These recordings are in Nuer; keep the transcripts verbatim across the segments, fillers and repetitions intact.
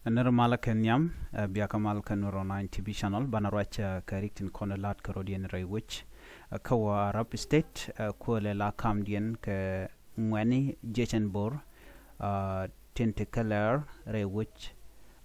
Nir malä kɛ nhiam, ɛ, bia kä mal kä Nuer Online T V channel, banɛ ruac, ɛ, kɛ rik tin kɔn la̱t kɛ rɔ̱diɛn rɛy wec. Ɛ, kä Warrap State, ɛ, kuɔlɛ la kamdiɛn kɛ ŋuɛni jiecɛn bor, ɛ, tin ti kɛ lɛr rɛy wec,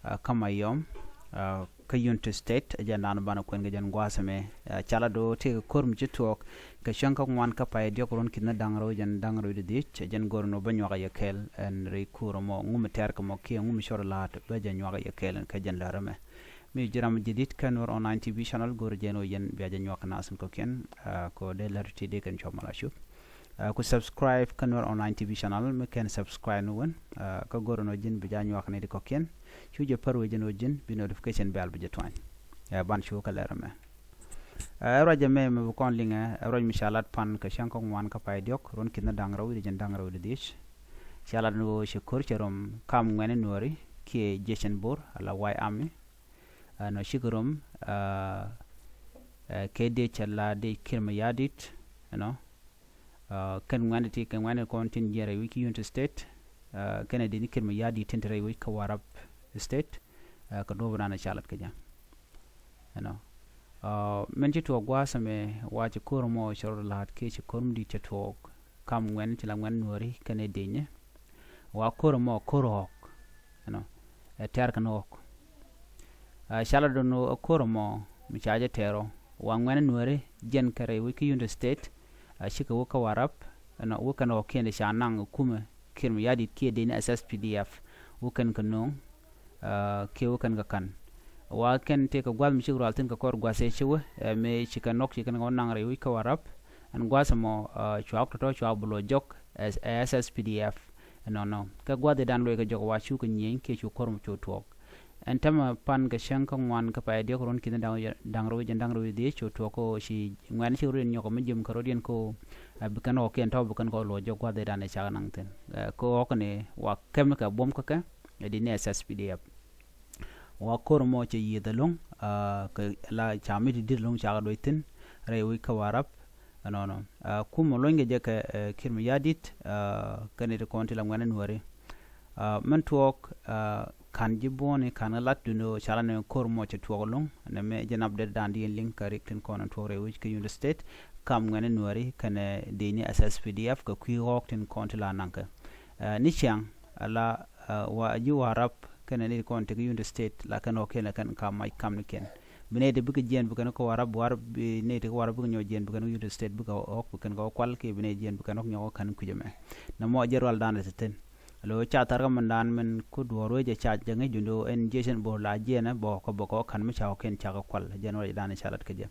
ɛ, kä Mayom, ɛ, kä Unity State, ɛ jɛn dan banɛ kuɛn kɛ jɛn gua̱a̱th ɛmɛ, ɛ, calä do̱ tëëkɛ ko̱r mi ci tuɔɔk, kɛ cäŋ kä ŋuan kä pay diɔ̱k ruɔ̱n ki̱n da̱ŋ rɛw jɛn da̱ŋ rɛw di dhiec, ɛ jɛn go̱r nɔ bä nyuak a yɛ kɛɛl ɛn rɛy ko̱r ɛmɔ, ŋu mi tɛ̈r kɛ mɔ kiɛ ŋu mi cɔr la̱a̱t bä jɛ nyuak a yɛ kɛɛl ɛn kä jɛn lär ɛmɛ. Mi ji̱ ram jadid kä Nuer Online T V channel, go̱r jɛn ɣöö yɛn bia jɛ nyuak kɛ nath in kɔ̱kiɛn, ɛ, kɛ ɣöö dee lär ti dee kɛn cɔp mal a cup. Ɛ, ku subscribe kä Nuer Online T V channel, mi kɛn subscribe ni wän, ɛ, kä go̱r nɔ ji̱n bi jɛ nyuak ni di kɔ̱kiɛn. Cu jɛ pär wee jɛn ɣöö ji̱n bi notification bell bi jɛ tuany. Ɛ, ban cu kä lär ɛmɛ. Ɛ ruac ɛmɛ mi bi kɔn liŋɛ, ɛ ruac mi ca lat pan kɛ cäŋ kä ŋuan kä pay diɔ̱k ruɔ̱n ki̱n da̱ŋ rɛw wi̱cdɛ jɛn da̱ŋ rɛw wi̱cdɛ dhiec. Ca lat ni ɣöö ci ko̱r cɛ rom kam ŋuɛni Nuääri kiɛ jiecɛn bor ala White Army. Ɛ, nɔ cikɛ rom, ɛ, ɛ, kɛ dec cɛ la dec Kiir Mayardit, you know. Ɛ, kɛn ŋuɛni ti kɛ ŋuɛni kɔn tin jiɛn rɛy wec kä Unity State, ɛ, kɛnɛ dec ni Kiir Mayardit tin te rɛy wec kä Warrap State, ɛ, kɛ duɔ̱ɔ̱p dan ca lat kɛ jɛ. You know. Ɛ, min ci tuɔɔk gua̱a̱th ɛmɛ wa ci ko̱r mɔ cɛ rɔ la̱a̱t kiɛ ci ko̱r mi di̱i̱t cɛ tuɔɔk kam ŋuɛn ti la ŋuɛn Nuääri kɛnɛ dec ni. Wa ko̱r mɔ ko̱r ɣɔ̱k, you know, ɛ tɛ̈r kɛn ɣɔ̱k. Ɛ, calä do̱n ɣöö ɛ ko̱r mɔ mi ca jɛ tɛ̈r ɔ wa ŋuɛn Nuääri jiɛn kɛ rɛy wec kä Unity State, ɛ, cikɛ wä kä Warrap, you know, wä kɛn ɣɔ̱kiɛn ca naŋ kumɛ Kiir Mayardit kiɛ dec ni S S P D F, wä kɛn kɛ no̱o̱ŋ, ɛ, kiɛ wä kɛn kɛ ka̱n. Wa kɛn tëëkɛ gua̱th mi cik rual thi̱n kɛ kɔr gua̱th ëë ci wä, ɛ, mëë cikɛ nɔk cikɛ nɔk naŋ rɛy wec kä Warrap. Ɛn gua̱th ɛmɔ, ɛ, cua wä tɔ̱tɔ̱ cua wä bi luɔc jɔk ɛ, ɛ S S P D F. Ɛnɔnɔ kɛ gua̱th ëëdan luɔc kɛ jɔk wa cukɛ nyieny kiɛ cu ko̱r mɔ cu tuɔɔk. Ɛn täämɛ pan kɛ cäŋ kä ŋuan kä pay diɔ̱k ruɔ̱n ki̱n da̱ŋ, da̱ŋ rɛw jɛn da̱ŋ rɛw wi̱cdɛ dhiec cu tuɔɔk kä ɣöö ci ŋuɛ̈ni ci rɔ̱diɛn nyɔk mi ji̱m kɛ rɔ̱diɛn kä ɣöö, ɛ, bi kɛn ɣɔ̱kiɛn tɔ̱ bi kɛn kɛ luɔc jɔk gua̱th ëëdan ëë cakɛ naŋ thi̱n. Ɛ, kä ɣɔ̱kni wa kɛm kɛ buɔ̱m kä kɛ, ɛ, dec ni S S P D F. Wa ko̱r mɔ cɛ yiëth ɛlɔ̱ŋ, ɛ, kɛ la ca mi ti di̱t ɛlɔ̱ŋ cakɛ duɔc thi̱n rɛy wec kä Warrap. Ɛnɔnɔ, ɛ, kumɛ luɔ̱nykɛ jɛ kɛ, ɛ, Kiir Mayardit, ɛ, kɛnɛ ti kɔn ti la ŋuɛ̈ni Nuääri. Ɛ, min tuɔɔk, ɛ, ka̱n ji̱ buɔ̱ni ka̱n kɛ lat duundɛ ɣöö calä ni ko̱r mɔ cɛ tuɔɔk ɛlɔ̱ŋ. Nɛmɛ jɛn update dan diɛn liŋ kɛ rik tin kɔn tuɔɔk rɛy wec kä Unity State kam ŋuɛ̈ni Nuääri kɛnɛ dec ni S S P D F kɛ kui̱ ɣɔ̱k tin kɔn ti la naŋkɛ. Ɛ, ni ciaŋ ala, ɛ, wa ji̱ Warrap kɛnɛ ni kɔn ti kä Unity State la kɛn ɣɔ̱kiɛn la kɛn ka mac kamnikiɛn. Bi nɛy ti bikɛ jiɛɛn bi kɛn kä Warrap, Warrap, bi nɛy ti kä Warrap bikɛ nyɔk jiɛɛn bi kɛn kä Unity State bikɛ ɣɔ̱k bi kɛn kɛ kual kiɛ bi nɛy jiɛɛn bi kɛn ɣɔ̱k nyɔk kä ka̱n kui̱c ɛmɛ. Nɛmɔ jɛ rual dan ti thi̱n. Lo ca thar kä min dan min ku duɔ̱ɔ̱r wec jɛ ca jɛ ŋi̱c duundɛ ɣöö ɛn jiecɛn bor la jiɛɛnɛ bɛ ɣɔ̱k kä bɛ kɛ ɣɔ̱k ka̱n mi ca ɣɔ̱kiɛn cakɛ kual. Jɛn ruac dan ca lat kä jɛ.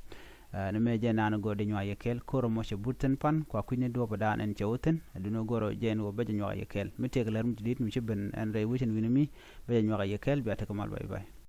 Ɛ, nɛmɛ jɛ naan go̱o̱r di nyuak yɛ kɛɛl, ko̱r mɔ cɛ but thi̱n pan, kua kui̱ni duɔ̱ɔ̱p dan ɛn cɛ wä thi̱n, ɛ duundɛ go̱o̱r jɛ ɛn ɣöö bä jɛ nyuak yɛ kɛɛl. Mi tëëkɛ lär mi ti di̱t mi ci ben ɛn rɛy wec ɛn wi̱ni mi, bä jɛ nyuak yɛ kɛɛl, bia tekɛ mal, bye bye.